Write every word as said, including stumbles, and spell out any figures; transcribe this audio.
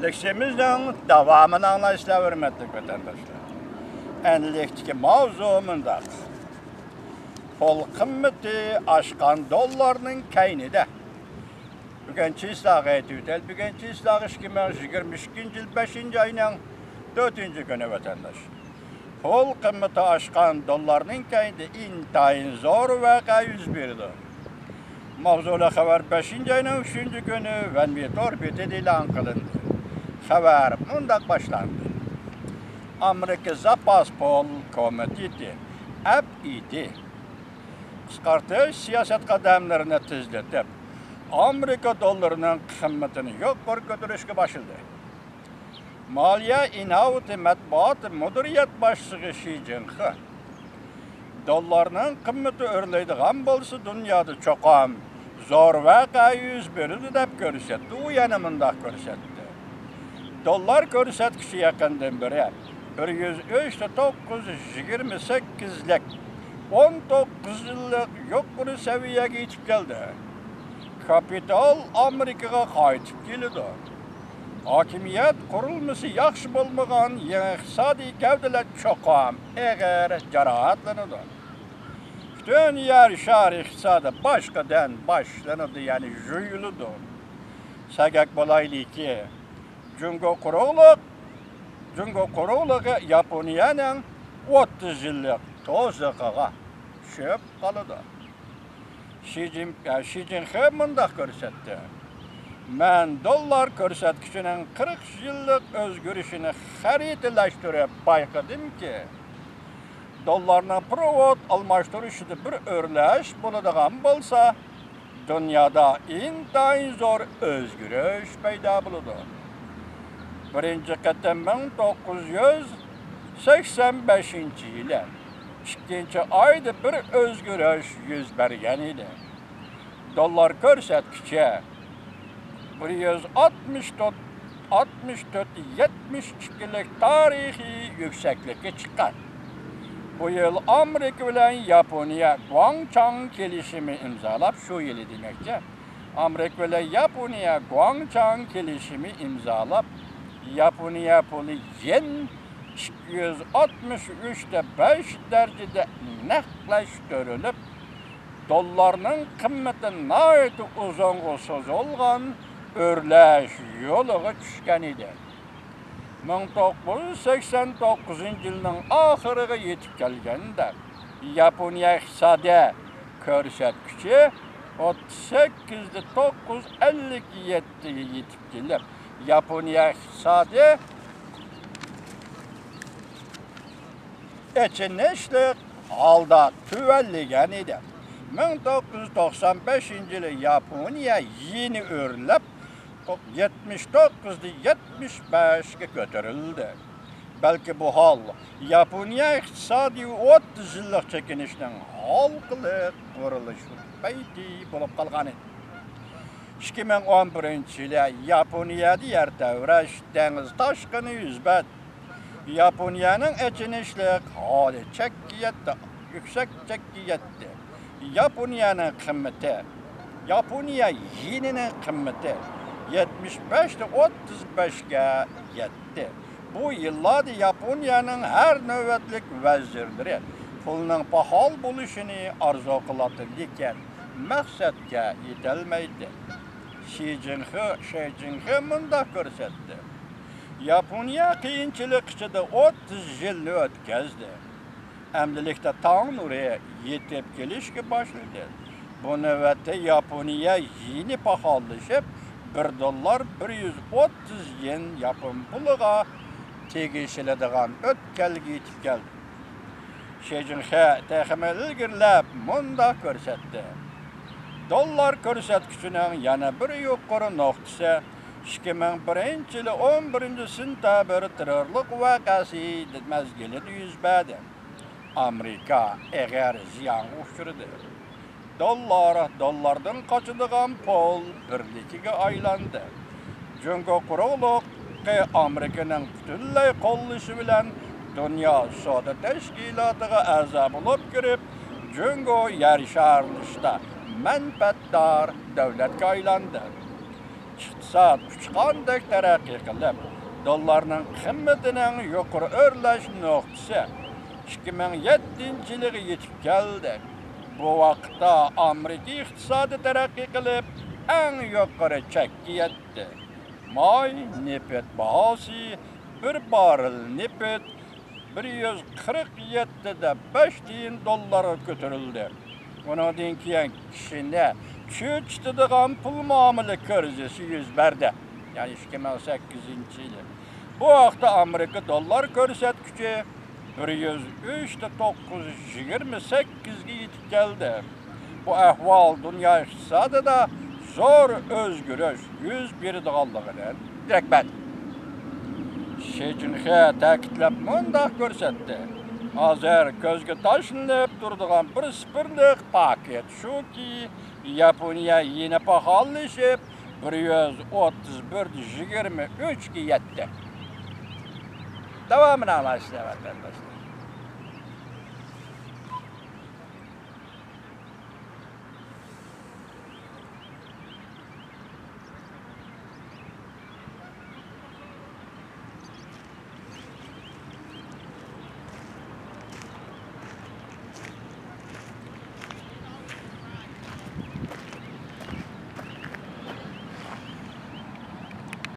لېكسىيەمىزنىڭ داۋامىنى ئاڭلايسىلەر، ھۆرمەتلىك ۋەتەنداشلار. ئەنلىكتىكى ماۋزۇ مۇنداق. پۇل قىممىتى ئاشقان دوللارنىڭ كەينىدە. بۈگۈن چىسلاغا ئېيتىۋېتەيلى. بۈگۈن چىسلاغا ئىككى مىڭ يىگىرمە ئىككىنچى يىل بەشىنچى ئاينىڭ تۆتىنچى كۈنى، ۋەتەنداش. پۇل قىممىتى ئاشقان دوللارنىڭ كەينىدە ئىنتايىن زور ۋەقە يۈز بېرىدۇ. ماۋزۇلۇق خەۋەر بەشىنچى ئاينىڭ ئۈچىنچى كۈنى ۋەنۋى تور بېتىدە ئېلان قىلىندى. خەۋەر مۇنداق باشلاندى. ئامېرىكا زاپاس پۇل كومىتېتى، ئەپ ئى تى، قىسقارتىش سىياسەت قەدەملىرىنى تېزلىتىپ، ئامېرىكا دوللىرىنىڭ قىممىتىنى يۇقىرى كۆتۈرۈشكە باشلىدى. مالىيە ئىناۋىتى مەتبۇئات مۇدىرىيەت باشلىقى شى جىنخې، دوللارنىڭ قىممىتى ئۆرلەيدىغان بولسا، دۇنيادا چوقۇم زور ۋەقە يۈز بېرىدۇ، دەپ كۆرسەتتى. ئۇ يەنە مۇنداق كۆرسەتتى. دوللار كۆرسەتكۈچى يېقىندىن بېرى بىر يۈز ئۈچ توققۇز يۈز يىگىرمە سەككىزلىك ئون توققۇز يىللىق يۇقىرى سەۋىيەگە يېتىپ كەلدى. كاپىتال ئامېرىكىغا قايتىپ كېلىدۇ. ھاكىمىيەت قۇرۇلمىسى ياخشى بولمىغان يېڭى ئىقتىسادىي گەۋدىلەر چوقۇم ئېغىر جاراھەتلىنىدۇ. پۈتۈن يەر شارى ئىقتىسادى باشقىدىن باشلىنىدۇ، يەنى يۇيۇلىدۇ. سەگەك بولايلىكى، جۇڭگو قۇرۇقلۇق، جۇڭگو قۇرۇقلۇقى ياپونىيەنىڭ ئوتتۇز يىللىق توزۇقىغا چۈشۈپ قالىدۇ. شى جىن-، ئە، شى جىنخې مۇنداق كۆرسەتتى. مەن دوللار كۆرسەتكۈچىنىڭ قىرىق يىللىق ئۆزگىرىشىنى خەرىتىلەشتۈرۈپ بايقىدىمكى، دوللارنىڭ پېرېۋوت ئالماشتۇرۇشىدا بىر ئۆرلەش بولىدىغان بولسا، دۇنيادا ئىنتايىن زور ئۆزگىرىش پەيدا بولىدۇ. بىرىنچى قېتىم مىڭ توققۇز يۈز سەكسەن بەشىنچى يىلى ئىككىنچى ئايدا بىر ئۆزگىرىش يۈز بەرگەن ئىدى. دوللار كۆرسەتكۈچى بىر يۈز ئاتمىش تۆت، ئاتمىش تۆت يەتمىش ئىككىلىك تارىخىي يۈكسەكلىككە چىققان. بۇ يىل ئامېرىكا بىلەن ياپونىيە گۇاڭچاڭ كېلىشىمى ئىمزالاپ، شۇ يىلى دېمەكچى، ئامېرىكا بىلەن ياپونىيە گۇاڭچاڭ كېلىشىمى ئىمزالاپ، ياپونىيە پۇلى يېن ئىككى يۈز ئاتمىش ئۈچ تە بەش دەرىجىدە نەقلەشتۈرۈلۈپ، دوللارنىڭ قىممىتى ناھايىتى ئۇزۇنغا سوزۇلغان ئۆرلەش يولىغا چۈشكەن ئىدى. مىڭ توققۇز يۈز سەكسەن توققۇزىنچى يىلنىڭ ئاخىرىغا يېتىپ كەلگەندە، ياپونىيە ئىقتىسادىي كۆرسەتكۈچى ئوتتۇز سەككىز توققۇز ئەللىك يەتتىگە يېتىپ كېلىپ، ياپونىيە ئىقتىسادى ئېچىنىشلىق ھالدا تۆۋەنلىگەن ئىدى. مىڭ توققۇز يۈز توقسان بەشىنچى يىلى ياپونىيە يېنى ئۆرلەپ، يەتمىش توققۇزدىن يەتمىش بەشكە كۆتۈرۈلدى. بەلكى بۇ ھال ياپونىيە ئىقتىسادىي ئوتتۇز يىللىق چېكىنىشنىڭ ھالقىلىق بۇرۇلۇش پەيتى بولۇپ قالغان ئىدى. ئىككى مىڭ ئون بىرىنچى يىلى ياپونىيەدە يەر تەۋرەش، دېڭىز تاشقىنى يۈز بەردى. ياپونىيەنىڭ ئېچىنىشلىق ھالى چەككە يەتتى، يۈكسەك چەككە يەتتى. ياپونىيەنىڭ قىممىتى، ياپونىيە يېنىنىڭ قىممىتى يەتمىش بەشتىن ئوتتۇز بەشكە يەتتى. بۇ يىللاردا ياپونىيەنىڭ ھەر نۆۋەتلىك ۋەزىرلىرى پۇلنىڭ پاخال بولۇشىنى ئارزۇ قىلاتتى، لېكىن مەقسەتكە يېتەلمەيتتى. شى جىنخې، شى جىنخې مۇنداق كۆرسەتتى. ياپونىيە قىيىنچىلىق ئىچىدە ئوتتۇز يىلنى ئۆتكەزدى. ئەمدىلىكتە تاڭ نۇرى يېتىپ كېلىشكە باشلىدى. بۇ نۆۋەتتە ياپونىيە يېنى پاخاللىشىپ، بىر دوللار بىر يۈز ئوتتۇز يېن ياپون پۇلىغا تېگىشىلىدىغان ئۆتكەلگە يېتىپ كەلدى. شى جىنخې تېخىمۇ ئىلگىرىلەپ مۇنداق كۆرسەتتى. دوللار كۆرسەتكۈچىنىڭ يەنە بىر يۇقىرى نۇقتىسى ئىككى مىڭ بىرىنچى يىلى ئون بىرىنچى سېنتەبىر تېررورلۇق ۋەقەسى مەزگىلىدە يۈز بەردى. ئامېرىكا ئېغىر زىيانغا ئۇچرىدى. دوللار، دوللاردىن قاچىدىغان پۇل بىرلىكىگە ئايلاندى. جۇڭگو قۇرۇقلۇقى ئامېرىكىنىڭ پۈتۈنلەي قوللىشى بىلەن دۇنيا سودا تەشكىلاتىغا ئەزا بولۇپ كىرىپ، جۇڭگو يەر شارلىشىشتا مەنپەئەتدار دۆلەتكە ئايلاندى. ئىقتىساد ئۇچقاندەك تەرەققىي قىلىپ، دوللارنىڭ قىممىتىنىڭ يۇقىرى ئۆرلەش نۇقتىسى ئىككى مىڭ يەتتىنچى يىلىغا يېتىپ كەلدى. بۇ ۋاقىتتا ئامېرىكا ئىقتىسادى تەرەققىي قىلىپ، ئەڭ يۇقىرى چەككە يەتتى. ماي نېفىت باھاسى بىر باررېل نېفىت بىر يۈز قىرىق يەتتە دە بەش تىيىن دوللارغا كۆتۈرۈلدى. ئۇنىڭدىن كېيىن كىشىنى چۆچۈتىدىغان پۇل مۇئامىلە كىرىزىسى يۈز بەردى. يەنى ئىككى مىڭ سەككىزىنچى يىلى. بۇ ھەقتە ئامېرىكا دوللار كۆرسەتكۈچى بىر يۈز ئۈچ تە توققۇز يۈز يىگىرمە سەككىزگە يېتىپ كەلدى. بۇ ئەھۋال دۇنيا ئىقتىسادىدا زور ئۆزگىرىش يۈز بېرىدىغانلىقىدىن دېرەك بەردى. شى جىنخې تەكىتلەپ مۇنداق كۆرسەتتى: ھازىر كۆزگە تاشلىنىپ تۇرىدىغان بىر سىفىرلىق پاكىت شۇكى، ياپونىيە يېنى پاخاللىشىپ، بىر يۈز ئوتتۇز بىر يىگىرمە ئۈچكە يەتتى. داۋامىنى ئاڭلايسىلەر، ۋەتەنداشلار.